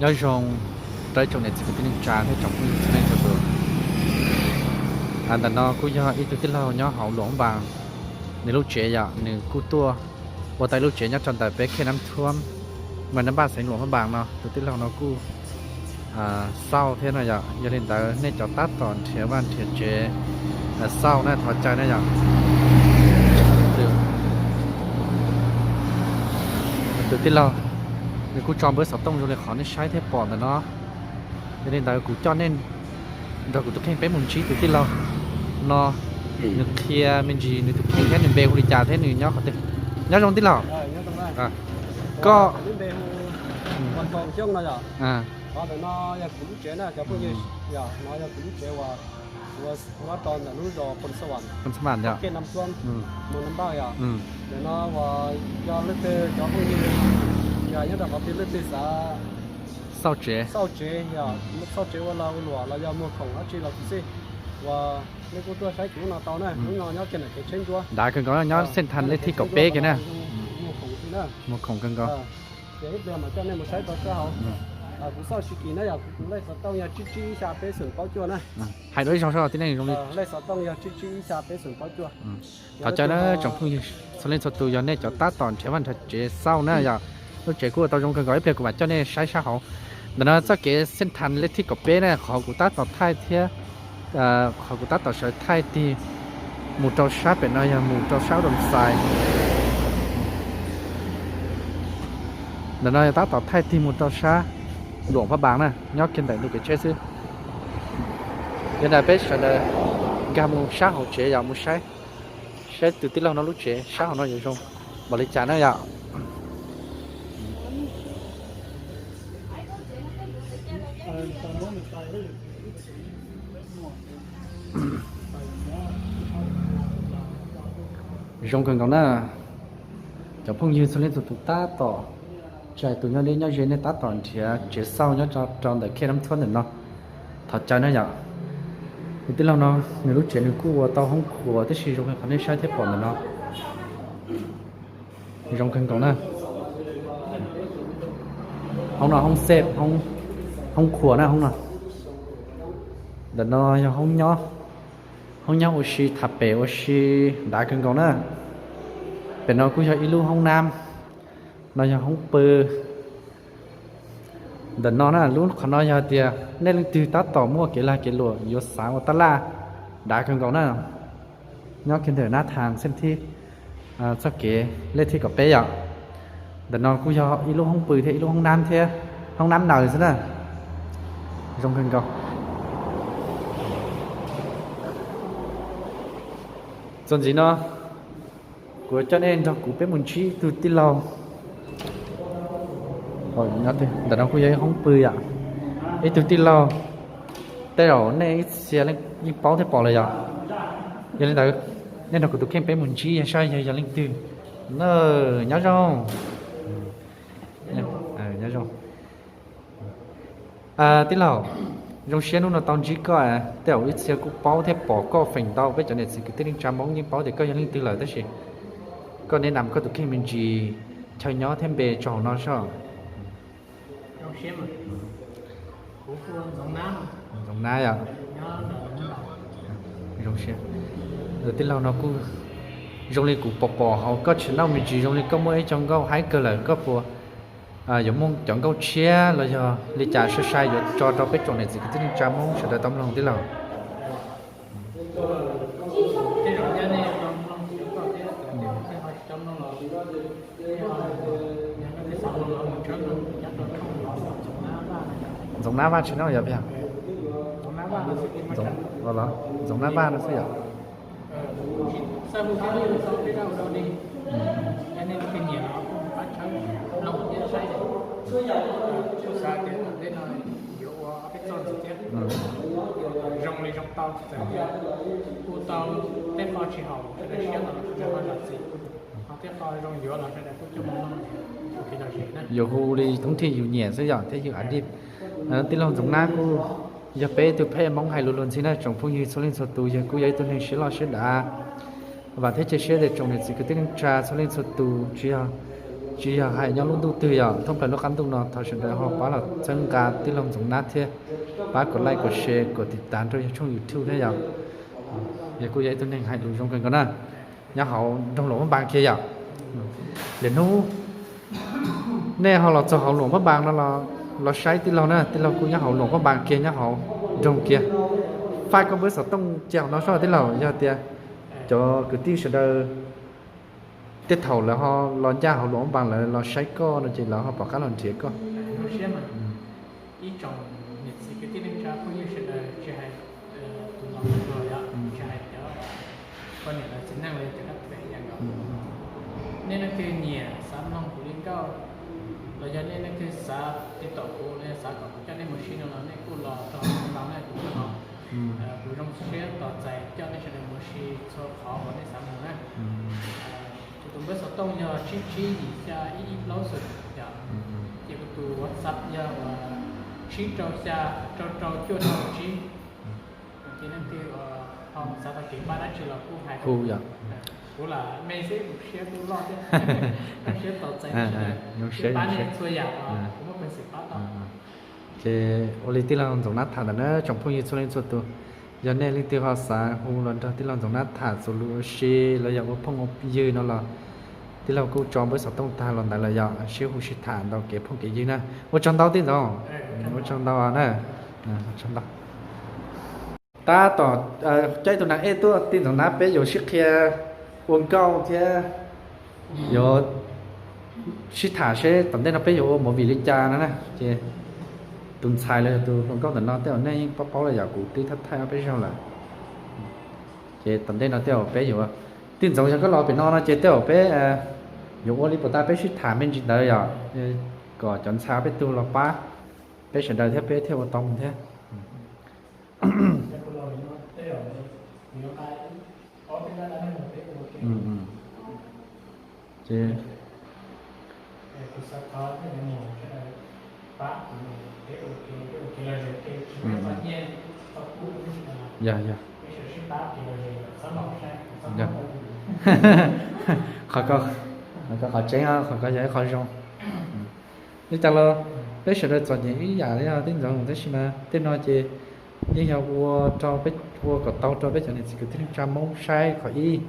Nyob zoo rau ib tsoom niam txiv kwv tij neej tsa thiab tsoom phooj ywg txhua leej txhua tus. Ntawm no kuj yog ib tug tij laug nyob hauv Luam Phab Npas, nws lub tsev yom, nws kuj tuaj ua tau ib lub tsev nyob rau ntawm peb khej Nab Thuab, mas Nab Npaj xeev Luam Phab Npas no. Tus tij laug no kuj xauj thiab no yom, yog li ntawd nej cov tab tom nrhiav vaj nrhiav tsev xauj na thov caw na yom. Tus tij laug nws kuj tso npawb xov tooj zoo li qhov nej saib thiab pom ntawm no. Yog li ntawd kuv coj nej nrog kuv tus kheej peb mus ntsib tus tij laug no, nws qhia me ntsis nws tus kheej thiab nws npe hu li cas thiab nws nyob qhov twg. Nyob zoo tij laug. Koj xauj tsev, xauj tsev ua lag ua luam los yog muag khoom dab tsi los kuj xij, uas nej kuj tuaj saib kuv lub no tau na. Lub no nyob kiag ntawm kev tsheb ntsuab, dav kawg nkaus, nyob Xeej Thas lej thij kaum peb kiag na. Muag khoom kawg nkaus. Ces ib pliag mam coj nej mus saib tau sab hauv. Kuv xauj tsis kis na yom, kuv tus lej xov tooj yog tsib tsib ib xya peb xoom plaub cuaj na. Hais dua ib zaug seb tib neeg zoo li. Lej xov tooj yog tsib tsib ib xya peb xoom plaub cuaj. Thov caw na tsoom phooj ywg txhua leej txhua tus, yog nej cov tab tom nrhiav vaj nrhiav tsev xauj na yom, lub tsev kuj ua tau zoo kawg nkaus, ib pliag kuv mam coj nej saib sab hauv. Ntawm no txoj kev Xeej Thas lej thij kaum peb na, qhov kuv tab tom thaij thiab, qhov kuv tab tom sawv thaij tig mus rau sab pem no yog mus rau sab Ub Doo Xais. Ntawm no yog tab tom thaij tig mus rau sab Luam Phab Npas na, nyob kiag ntawm ntug kev tsheb xwb. Yog li ntawd peb sawv daws nkag mus sab hauv tsev yom, mus saib, saib tus tij laug no lub tsev sab hauv no yuav zoo npaum li cas na yom. Zoo kawg nkaus na. Cov phooj ywg txhua leej txhua tus tab tom, tsis hais tus nyob deb nyob ze, nej tab tom nrhiav tsev xauj nyob rau ntawm khej Nab Thuab ntawm no, thov caw na yom. Tus tij laug no nws lub tsev nws kuj ua tau hoob khuas tib si zoo li qhov nej saib thiab pom ntawm no. Zoo kawg nkaus na. Hoob no hoob xej, hoob khuas na hoob no. Ntawm no yog hoob nyob, hoob nyob ua si, tham pem ua si, dav kawg nkaus na. Pem no kuj yog ib lub hoob nab, no yog hoob pw. Ntawm no na, lub qhov no yog tias nej leej twg tab tom muaj kev lag kev luam yuav xav ua tab laj, dav kawg nkaus na. Nyob kiag ntawm Nab Thas Xeej Thib, txoj kev lej thib kaum peb yom. Ntawm no kuj yog ib lub hoob pw thiab ib lub hoob nab thiab, hoob nab naws xwb na. Zoo kawg nkaus. Txuas ntxiv no kuv coj nej nrog kuv peb mus ntsib ib tug tij laug. Ntawm no kuj yog ib hoob pw yom. Ib tug tij laug, tej zaum nej ib txhia yeej paub thiab pom lawm yom. Yog li ntawd, nej nrog kuv tus kheej peb mus ntsib saib yog yog leej twg. Nyob zoo. Nyob zoo. Tij laug, zoo siab hnub no tau ntsib koj. Tej zaum ib txhia kuj paub thiab pom koj feem ntau, peb cov niam txiv kwv tij neej tsa Hmoob yeej paub tias koj yog leej twg lawm, tab sis koj neb nam koj tus kheej me ntsis, chaw nyob thiab npe tso hauv no soj. Ntxoov Nab yom. Zoo siab. Tij laug no kuj zoo li kuv pom pom hauv koj channel me ntsis zoo li koj muaj ib co nkauj haib kawg lawm, koj puas yuav muaj cov nkauj tshiab los yog li cas sai sai yuav tso rau peb tsoom niam txiv kwv tij neej tsa Hmoob sawv daws tau mloog tij laug? Ntxoov Nab Vaj channel yog, Ntxoov Nab Vaj no xwb yom. Yuav hu li thoob thiaj yus nyiam xwb yom, thiab yus a dib. Tij laug Ntxoov Nab kuj yog peb ib tug phej Hmoob hais lus luag ntxhi na, tsoom phooj ywg txhua leej txhua tus, yog kuj yog ib tug neeg siab loj siab dav. Vam thiab cia siab tias tsoom niam txiv kwv tij neej tsa txhua leej txhua tus tsis yog Tsis yog hais nyob lub ntuj twg yom, thoob plaws lub qab ntuj no thov sawv daws ho pab los txhawb nqa tij laug Ntxoov Nab thiab, pab kom like, kom share, kom tiv tas rau yog tshooj YouTube thiab yom. Yog kuj yog ib tug neeg hais lus zoo kawg nkaus na, nyob hauv nroog Luam Paj Npas kiag yom. Lwm hnub nej ho los txog hauv Luam Paj Npas no los saib tij laug na, tij laug kuj nyob hauv Luam Paj Npas kiag, nyob hauv nroog kiag. Faib koj npawb xov tooj cia hauv no soj tij laug, yog tias cov kwv tij sawv daws tej thaum lawv ho los ncaj hauv Luam Paj Npas lawv los saib koj no ces lawv ho pom qab los nrhiav koj. Ib tsoom niam txiv kwv tij neej tsa phooj ywg sawv daws, tsis hais tus laus tus hluas, tsis hais cov poj niam los txiv neej los yog cov dab tsi ib yam nkaus. Nej leej twg nyiam xav mloog kuv li nkauj, los yog nej leej twg xav tiv tauj kuv los yog xav kom kuv coj nej mus si no los nej kuj los rau hauv no, nej kuv coj los. Kuv zoo siab tos txais coj nej sawv daws mus si txhua qhov uas nej xav mus na. Kuv tus npawb xov tooj yog tsib tsib yim xya ib ib plaub xwb yom. Ces kuv tus WhatsApp yog tsib rau xya rau rau cuaj rau tsib. Ces leej twg ho xav tau kev pab dab tsi los kuj hais, kuv lam me xwb, kuv siab kuj loj thiab, siab tos txais, siab pab nej txhua yam, kuv muaj peev xwm pab tau. Ces ua li tij laug Ntxoov Nab tham ntawd na tsoom phooj ywg txhua leej txhua tus, yog nej leej twg ho xav hu los nrog tij laug Ntxoov Nab tham txuas lus ua si los yog ua phooj ua ywg no los tij laug kuj tso npawb xov tooj tag los ntawd lawm yom, sib hu sib tham ntau kev phooj kev ywg na. Ua tsaug ntau tij Ntxoov, ua tsaug ntau na, ua tsaug ntau. Tab tom caij tus nas ej tuaj, tij Ntxoov Nab peb yuav sib qhia ua nkauj thiab yuav sib tham seb tom ntej no peb yuav ua movie li cas no na. Ces tus ntxhais los yog tus hluas nkauj ntawm no tej zaum nej yeej paub paub lawm yom, kuv twb thaij thaij ob peb zaug lawm. Ces tom ntej no tej zaum peb yuav, tij Ntxoov yog koj los pem no no ces tej zaum peb yuav ua li puas tas peb sib tham me ntsis ntawd yom, kom cov ntxhais ob peb tug los pab peb sawv daws thiab peb thiaj ua tau mus thiab. Ces yog, yog, qhov ko, qhov ko qhov tseeb, qhov ko yog ib qho zoo. Li cas los peb sawv daws txom nyem ib yam li tij Ntxoov tab sis mas tej no ces yeej yog ua rau peb, ua kom tau rau peb cov niam txiv kwv tij neej tsa Hmoob saib qhov ib,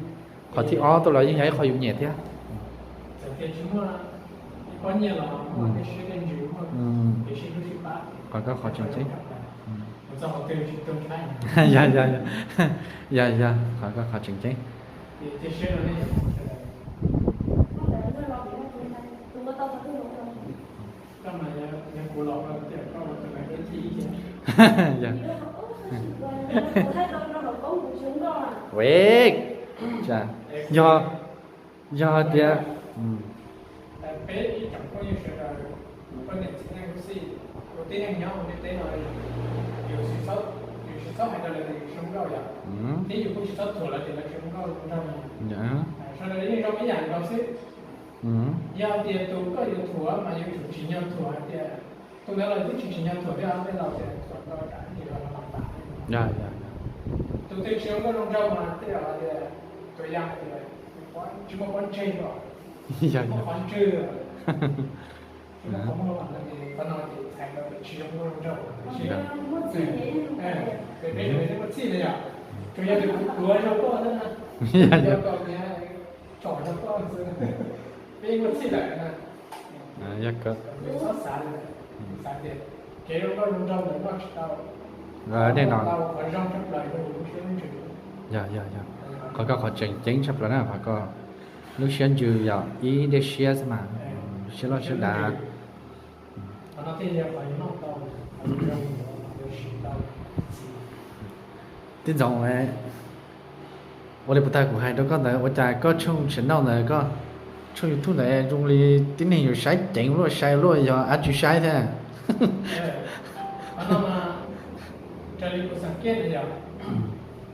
qhov thib ob tuaj los yeej yog ib qho yus nyiam thiab. Qhov ko qhov tseem ceeb. Yog, yog, yog, qhov ko qhov tseem ceeb. Yog, yog tias peb ib tsoom phooj ywg sawv daws, poj niam txiv neej huv tib neeg nyob hauv ntiaj teb no, yus tsis txhob hais rau lawv tias yus tsis zoo nkauj yom, thiab yus kuj tsis txhob thuam lawv tias lawv tsis zoo nkauj zoo nraug. Sawv daws yeej zoo ib yam nkaus xwb. Yog tias tus koj yuav thuam mas yus tsum tsim nyog thuam hais tias tus ntawd los twb tsis tsim nyog thuam thiab, tej laus tias thuam ntau tsam ib ntsis los lam tas. Tus twg tsis zoo nkauj zoo nraug mas tej laus tias tus yam hais tias tsis muaj pob ntseg os, tsis muaj qhov ntswg. Qhov no ces txhais tau tias tsis zoo nkauj zoo nraug, tsis muaj txij li yom. Tsuas yog tias kuv pluav zog koj xwb na, yog koj tsom zog koj xwb, peb muaj txij lawm na. Txhob xav, xav tias kev zoo nkauj zoo nraug ntawd noj tsis tau. Nej no, yog, yog, qhov ko qhov tseem ceeb tshaj plaws na, qhov ko lub siab ntsws yog ib dej siab xwb mas, siab loj siab dav. Tij Ntxoov, ua li puas tag kuv hais rau koj ntawd ua cas koj tshooj channel ntawd, koj tshooj YouTube ntawd zoo li tib neeg yuav saib ceev luaj, saib luaj, yog dab tsi saib thiab? Raws li kuv xav kiag na yom,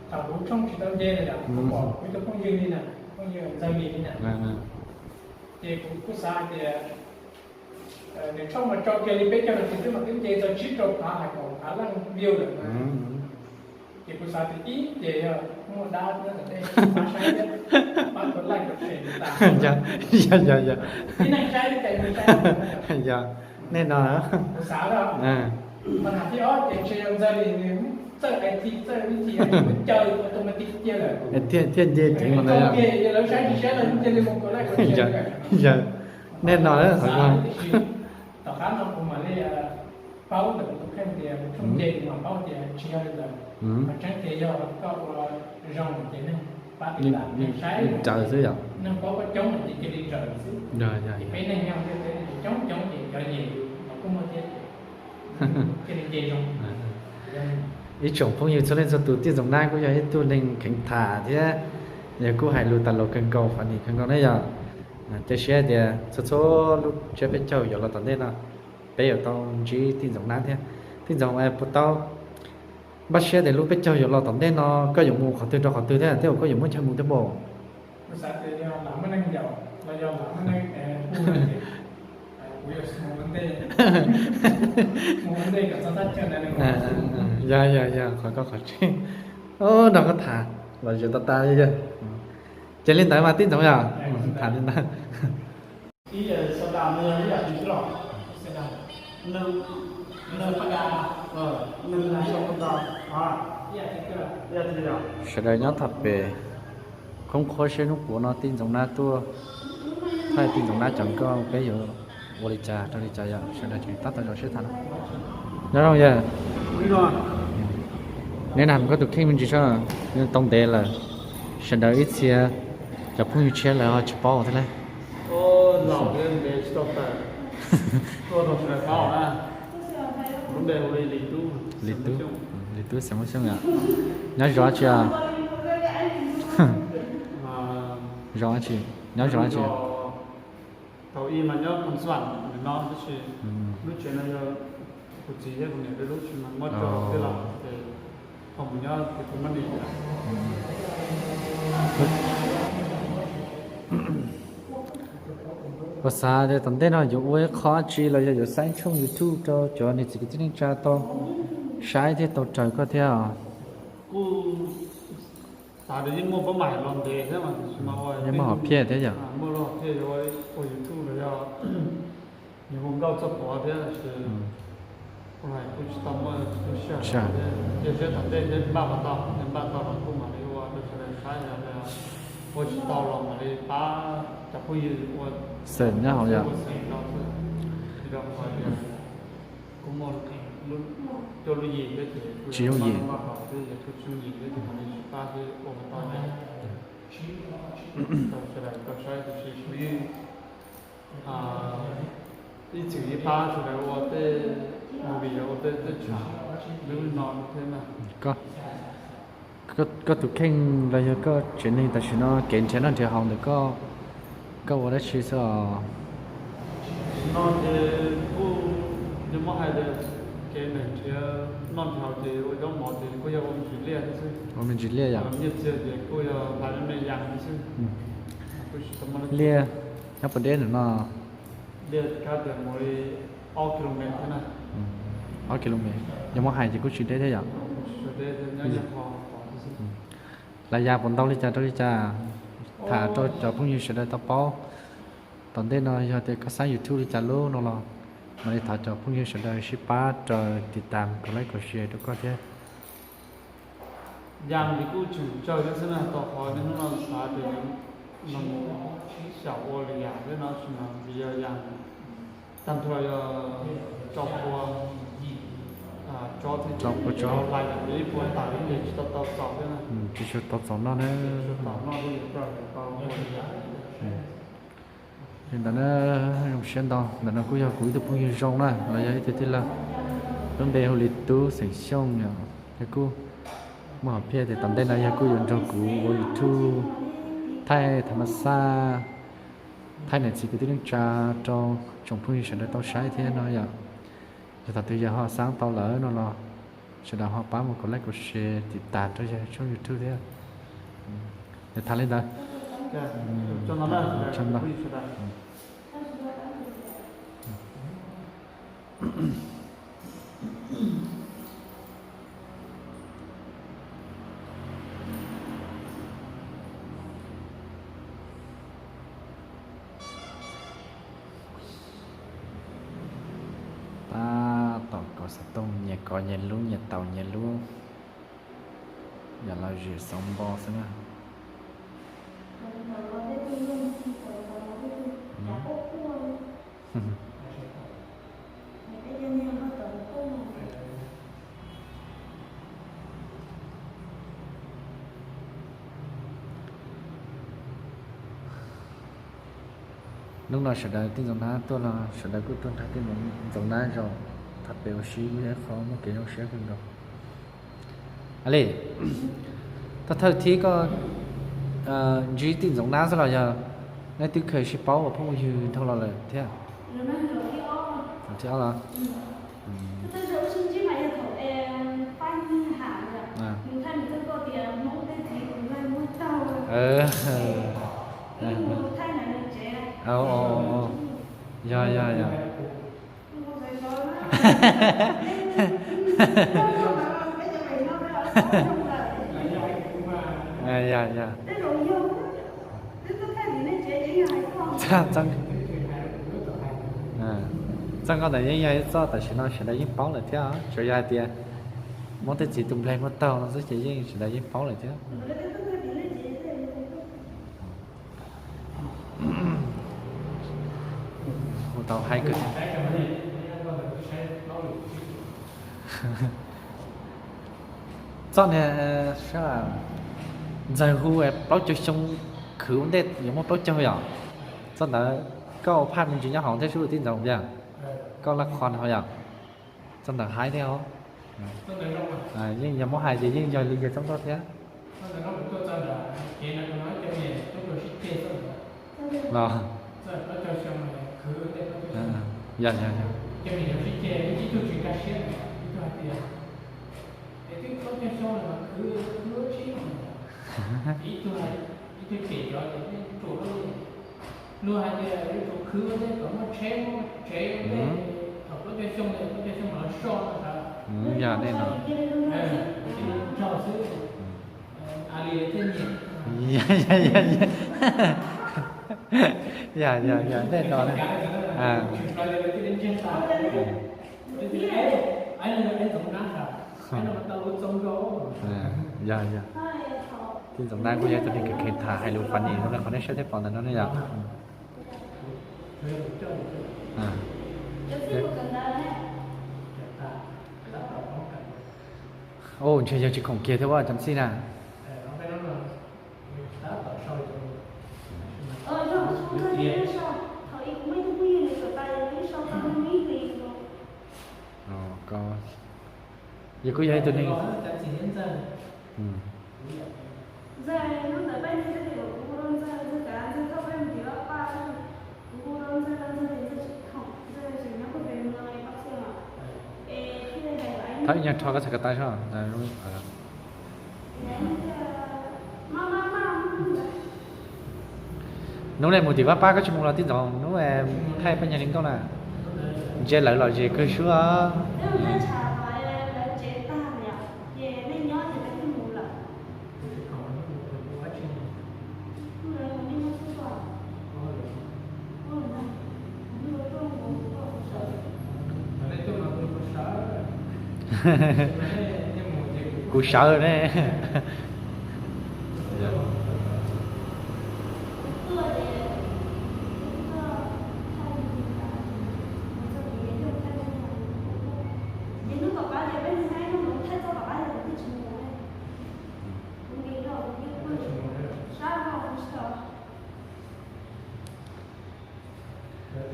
thaum kuv tshooj tsis tau nce na yom, kuv pom kuv ib tug phooj ywg li na, phooj ywg Ntxawg Lis li na, ces kuv kuj xav hais tias nws tshooj mas tso kiag li peb caug nas this xwb mas twb nce txog tsib rau phav hais kaum phav leej view lawm na. Ces kuv xav tias ib ces yog muaj dab nyob tom tej pab saib thiab, pab tus like tus share tas. Yog, yog, yog, yog. Tib neeg saib li cas yus saib. Yog, nej no. Kuv xav lawm. Mas hais thib ob ces ntshe yog Ntxawg li nws txawj I T, txawj I T, nws caw automatic cia lawm. Thiaj, thiaj nce kev mas no yog. Lawv saib tsis saib lawv cia li mus tus like tus share. Yog, nej no lawm. Tom qab no kuv mam li paub ntawm kuv tus kheej tias kuv tshooj nce kuv mam paub tias tsis yog li ntawd. Mas tseeb tias yog koj ua zoo ces neeg pab tib tas, neeg saib raws xwb yom, neeg paub koj coob ces cia li raws xwb. Peb neeg nyob tej teb coob coob ces cov nce los kuj muaj thiab ces cia li nce zoo. Ib tsoom phooj ywg txhua leej txhua tus, Tij Ntxoov Nab kuj yog ib tug neeg kheev tham thiab, yog kuj hais lus tas los kawg nkaus, funny kawg nkaus na yom. Cia siab tias txhua txhua lub tsiab peb caug yuav los tom ntej no, peb yuav tau ntsib Tij Ntxoov Nab thiab. Tij Ntxoov, puas tau npaj siab tias lub peb caug yuav los tom ntej no koj yuav mus qhov twg rau qhov twg thiab, thiab koj yuav muab chaw mus thiab npaum? Yog, yog, yog, qhov koj qhov tseeb. Nrog koj tham los yuav tau tas li yog. Ces li ntawd mas Tij Ntxoov yog tham li ntawd. Sawv daws nyob thaj pem, khoob qhuab siab hnub puav no Tij Ntxoov Nab tuaj, thaij Tij Ntxoov Nab cov nkauj, peb yuav ua li cas rau li cas yom, sawv daws tseem tab tom zoo siab tham no. Nyob zoo yawg. Neb nag mus koj tus kheej me ntsis soj, tau ntev lawm, sawv daws ib txhia cov phooj ywg tshiab lawv ho tsis paub thiab lauj. Li Tub, Li Tub xeem Muaj Xyooj yom. Nyob zos tsi? Zos tsi? Nyob zos tsi? Thaum ub mas nyob Phoos Xas no tab sis lub tsev no yog kuv txiv thiab kuv niam lub tsev mas muab tso tij los ces ho mus nyob ces kuv muab li. Kuv xav tias tom ntej no yuav ua ib qho dab tsi los yog yuav xa tshooj YouTube rau cov niam txiv kwv tij neej tsa tau saib thiab tau raws koj thiab os. Xav tias yeej muaj pab mam los ntev thiab mas tiam sis mas ua yeej muaj hom phiaj thiab yom. Muaj lub hom phiaj yuav ua YouTube los yog yus hu nkauj txog pov thiab tab sis kuv hais kuj tsis tau muaj lub sij hawm thiab, cia siab tom ntej thiab npaj puas tau, npaj tau los kuj mam li ua rau sawv daws saib, yog ua tsis tau los mam li pab cov phooj ywg ua xeem nyob hauv yom. Ua xeem no xwb, tsis tau hais tias kuv muaj cuaj lub yim thiab ces kuv tsis yooj yim, kuv tsis yooj yim thiab ces mam li tsis pab thiab ua puas tau ces rau sawv daws tau saib tiam sis kuv yeej ib txwm ib pab sawv daws ua tej movie, ua tej teb chaws lub no thiab na. Koj tus kheej los yog koj tsev neeg tam sim no kev nrhiav noj nrhiav haus ntawm koj, koj ua dab tsi xwb os? Tam sim no ces kuj yeej muab hais tias kev nrhiav noj nrhiav haus ces ua zaub mov ces kuj yog ua me ntsis liaj thiab xwb. Ua me ntsis liaj yom? Nyiaj txiag ces kuj yog hlais me yas thiab xwb. Liaj nyob puas deb ntawm no? Liaj kab tias mus li ob kilomev thiab na. Ob kilomev, yog muab hais ces kuj tsis deb thiab yom? Hlais yas puas ntau li cas rau li cas, tham rau cov phooj ywg sawv daws tau paub. Tom ntej no yog tias koj xav YouTube li cas lub no los mam li thov cov phooj ywg sawv daws sib pab raws tiv tas, kom like kom share rau koj thiab. Yas ces kuj tseem tsawg thiab xwb na, tau qhov niaj hnub no xav tias no mus xyaum ua li yam thiab no tsis mas vim yog yas tag nrho yog rau pua tsob thiab, rau pua tsob, hlais yam li ib puas tawm ces tsis tau tau txaus thiab na. Tsis tau txaus noj na. Tsis tau txaus noj thiab, tau ua li yam. Li ntawd na, zoo siab ntau. Ntawm no kuj yog kuv ib tug phooj ywg zoo na, los yog ib tug tij laug, lub npe hu Li Tub xeem Xyooj yom. Yog kuj muaj hom phiaj tias tom ntej no yog kuj yuav nrog kuv ua YouTube, thaij tham mas xaj, thaij niam txiv kwv tij neej tsa rau tsoom phooj ywg sawv daws tau saib thiab no yom. Yog thaum twg yog ho xav tau lawm no los sawv daws ho pab mus kom like kom share tiv tas rau yawg tshooj YouTube thiab. Yog tham li ntawd. Tso ntawd. Tso ntawd. Tab tom kov xov tooj, nyias kov nyias lub, nyias taus nyias lub, yam lom zem xov npo xwb na. Hnub no sawv daws tij ntxoov nab tuaj los sawv daws kuj tuaj nrog tij ntxoov nab zaum, thov pem ua si kuj yog ib qho muaj kev zoo siab kawg nkaus. Li, thawj thawj thib koj ntsib tij ntxoov nab xwb los yog neb twb kheev sib paub ua phooj ua ywg dhau los lawm thiab? Thib ob los? Yog, yog, yog. Yog, yog. Txoj nkauj ntawd yeej yog ib txoj tam sim no sawv daws yeej paub lawm thiab, tsuas yog hais tias Hmoob tej txiv tus nplaig muab taug no xwb ces yeej sawv daws yeej paub lawm thiab. Hu tau hais kawg. Txoj niag ntxawg hu plaub caug xyoo khwv ua ntej yuav muaj plaub caug yom? Txoj ntawd koj ua phaj me ntsis nyob hauv thiab sub tij ntxoov tiag, koj laj qhov hauv yom? Txoj ntawd haib thiab os. Yeej yog muab hais ces yeej yog li yog txoj nkauj thiab. Los, yog, yog, yog. Yog nej no. Yog, yog, yog, yog nej no. Yog, yog. Tij ntxoov nab kuj yog ib tug neeg kheev kheev tham hais lus funny zoo li qhov nej saib thiab pom ntawm no ne yom. Ntshe yog tsis khoom kiag thiab ua cov xij na. Yog kuj yog ib tug neeg. Thov ib nyuag rho koj txhais ko taw soj. Hnub no mus tim vaj pab koj tsis mus los tij ntxoov, hnub thaij paj nyag li nkauj na. Ntsia lawv lom zem kawg sub. Kuv sawv ne.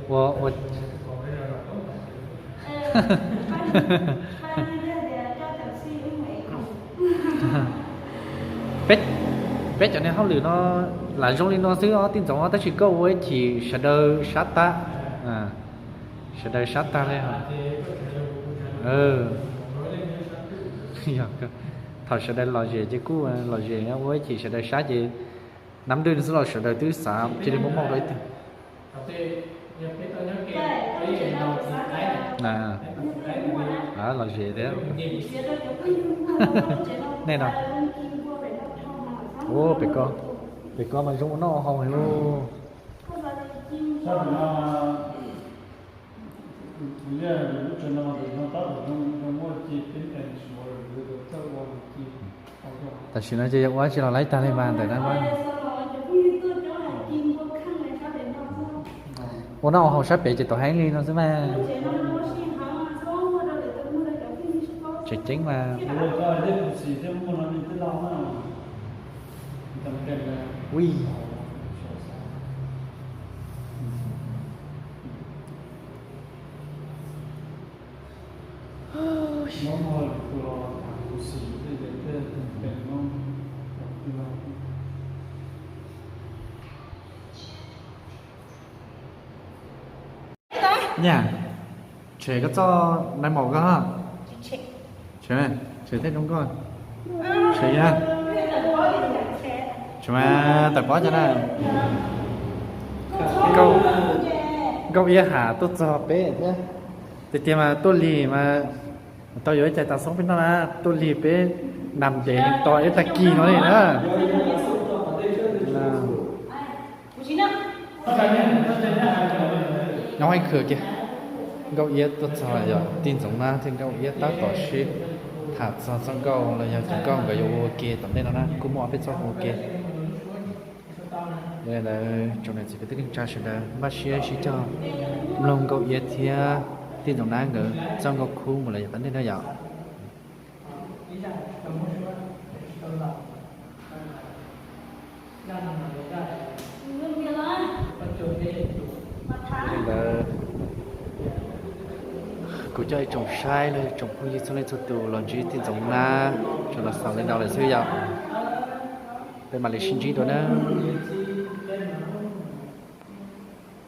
Ua, ua, peb, peb cov niag hauj lwm no lam zoo li no xwb os tij ntxoov, tab sis koj ua ib chim sawv daws sab tag, sawv daws sab tag li. Thaum sawv daws lom zem ces kuj lom zem, ua ib chim sawv daws sab ces nab ntwj xwb los sawv daws twb xav cia li muab muab rau ib tug. Lom zem thiab. Nej No, pem ko, pem ko mas zoo ua noj ua haus heev lauj. Tam sim no ces yog ua tsis los laib tag li mas ntawm na. Ua no ua haus sab pem ces tau heev li no xwb mas. Tseem ceeb mas. Ui. Nyaj, tshem koj txoj nai maum koj. Tshem, tshem tej zoo koj. Tshem yog, tshem mas tawm pob cov na. Nkauj Iab Ham tuaj txog peb thiab. Tiag tiag mas tuaj lig mas tau yuav ib cais tas xoob peb noj na, tuaj lig peb nag ntev to ib tag kis no li na. Nyob ib khw kiag, Nkauj Iab tuaj txog yog Tij Ntxoov Nab thiab Nkauj Iab tab tom sib tham txog txoj nkauj los yog tus nkauj nkawd yuav ua ke tom ntej no na, kuj muaj ob peb txoj ua ke. Yog li ntawd tsoom niam txiv kwv tij neej tsa sawv daws npaj siab sib cog mloog Nkauj Iab thiab Tij Ntxoov Nab nkawd txoj nkauj khub mus lawm yav tom ntej na yom. Li ntawd kuv coj ib tsoom saib los tsoom phooj ywg txhua leej txhua tus los ntsib Tij Ntxoov Nab tso los xaus li no lawm xwb yom. Peb mam li sib ntsib dua na.